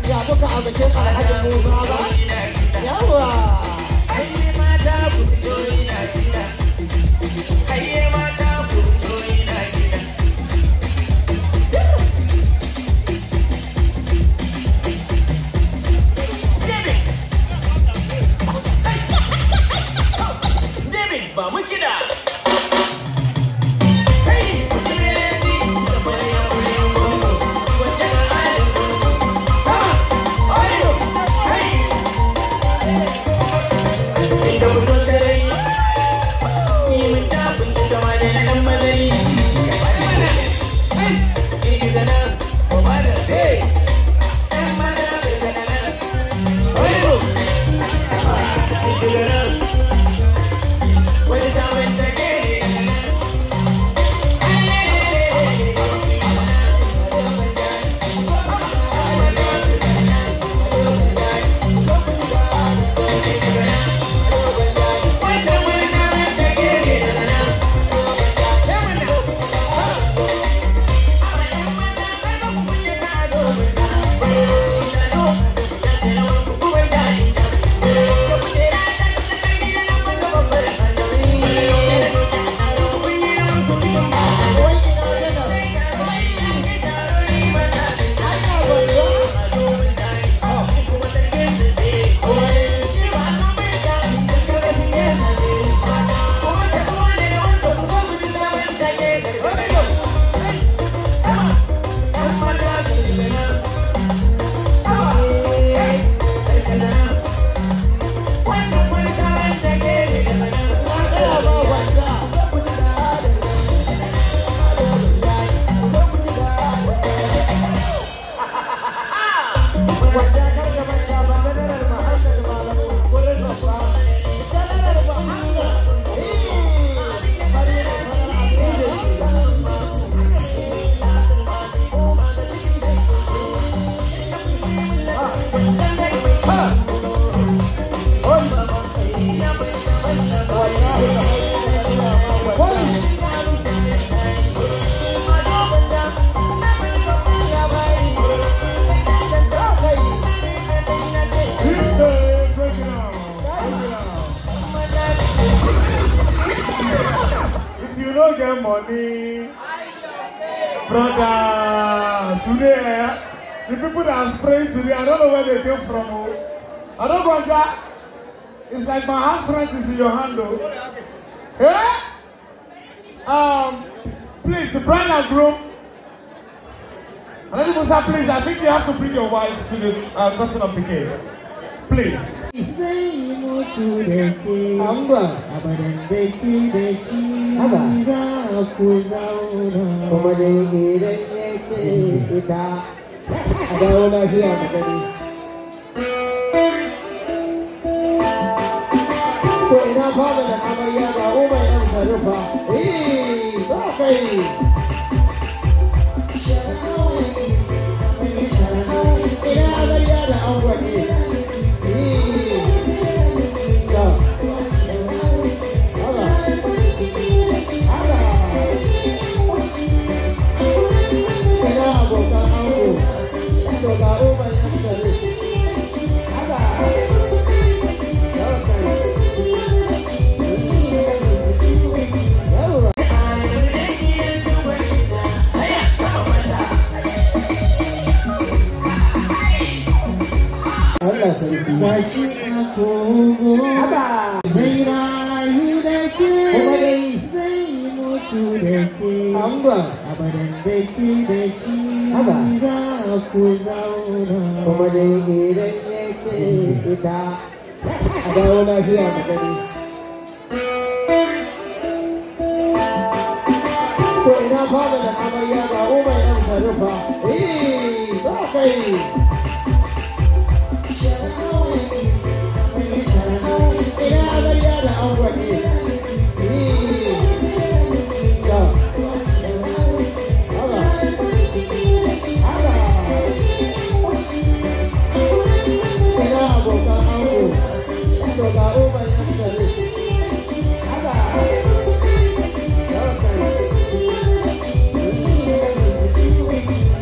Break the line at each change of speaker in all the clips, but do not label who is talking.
Ya muka a bikin Alhaji Musa ba? Yawa!
Ba mu kiɗa.
If you don't get money, brother, today, the people that are spraying today, I don't know where they came from. I don't go there. It's like my house rent is in your hand, though. Eh? Please, the bride and groom. Alhaji Musa, please, I think you have to bring your wife to the cutting of the cake. Please.
Zai mutu da ke, abadan da ke da shi za ku zauna. Kuma dai idan ya ce ita, a dawo lafiya mu gani. To ina fada da amarya ga Umar yan Sarufa. Eh, ba kai. Ina amarya da angwani. mutu da ke.
Hamba.
Abadan da ke da shi
Haba.
za ku zauna.
Kuma dai idan ya ce ita a dawo lafiya mu gani. To ina fara da amarya ga Umar yan Sarufa. Eh, ba kai. Ina amarya da angon ne. Eh, ga. Haba. Haba. Ina abokan ango. To ga Umar yan Sarif. Haba. Ya kai.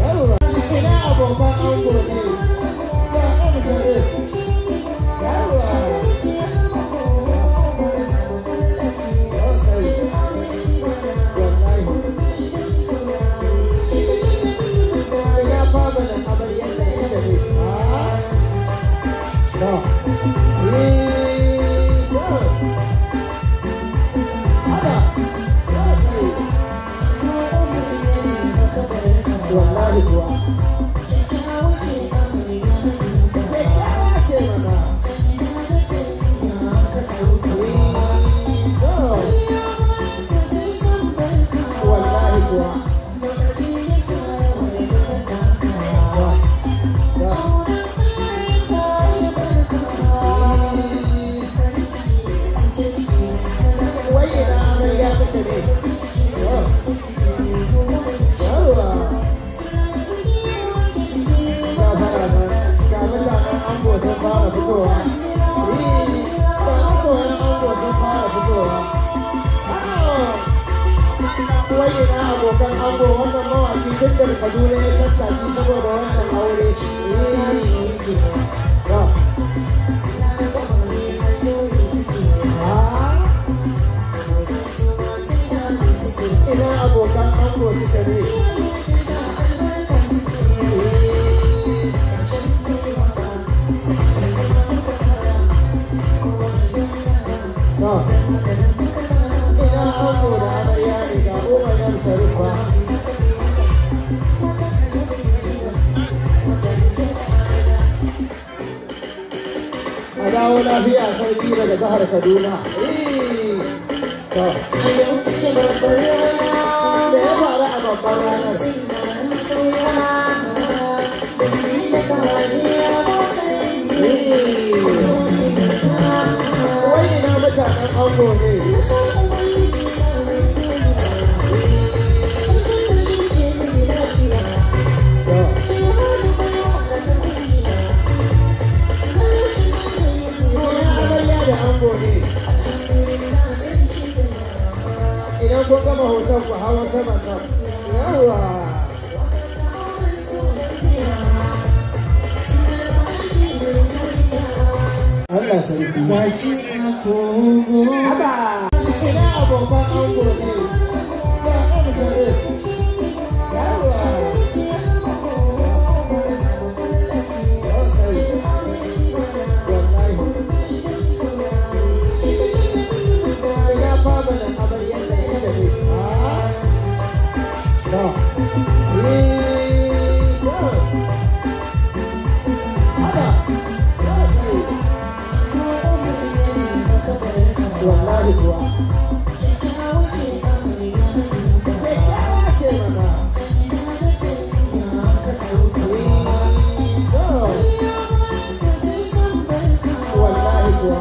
Yawwa. Ina abokan ango ne. Ga M Sharif. Yawwa. Ya kai. Wallahi. Ina fama da amaryar da ita ne. Ah. No. Eh, go. Haba. Ya kai. Wallahi kuwa. Kyakkyawa ce mana. Eh, go. Wallahi kuwa. Ga. Ga. Eh, wai ina amarya take ne? Yo. Yawwa. Ga fara nan, ga mutanen ango sun fara fitowa. Eh, ga masoyan ango sun fara fitowa. Ah! Wai ina abokan ango wannan mawaki duk da Kaduna ya tattaki saboda wannan aure. Eh, ga. Ah! Ina abokan ango suka ne? Eh, ga. Ina ango da amarya ne ga Umar yan Sarufa. A dawo lafiya sarki daga jihar Kaduna. Eh, to. Da ya faru a babban ranar. Eh, wai ina mutanen ango ne? To. Ina amarya da ango ne? Idan kun gama hoton ku hawa saman nan. Yawwa. Allah sarki.
Gashi a kogo.
Haba. Ina abokan ango ne? Ga M Sharif. Yawwa. Ya kai. Wallahi. Ina fama da amaryar da ita ne. Ah. No. Eh, go. Haba. Ya kai. Wallahi kuwa. Kyakkyawa ce mana. Eh, go. Wallahi kuwa.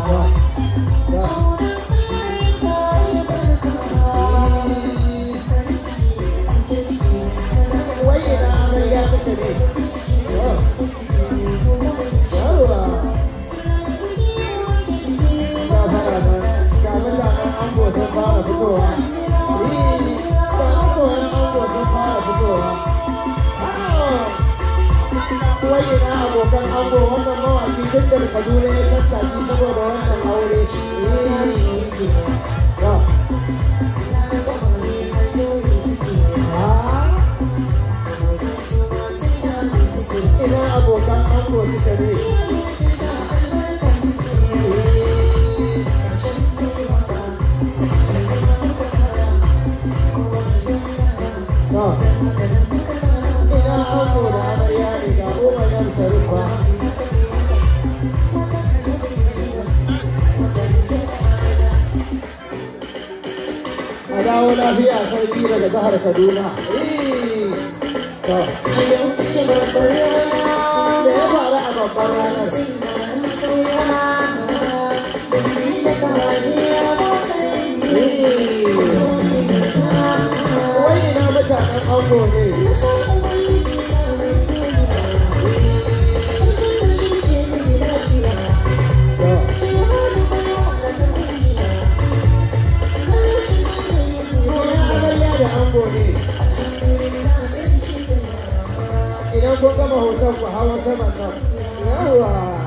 Ga. Ga. Eh, wai ina amarya take ne? Yo. Yawwa. Ga fara nan, ga mutanen ango sun fara fitowa. Eh, ga masoyan ango sun fara fitowa. Ah! Wai ina abokan ango wannan mawaki duk da Kaduna ya tattaki saboda wannan aure. Eh, ga. Ah! Ina abokan ango suka ne? Eh, Dawo lafiya sarki daga jihar Kaduna. To. Da ya faru a babban ranar. Wai ina mutanen ango ne. To. Ina amarya da ango ne. Idan kun gama hoton ku hawa saman nan. Yawwa.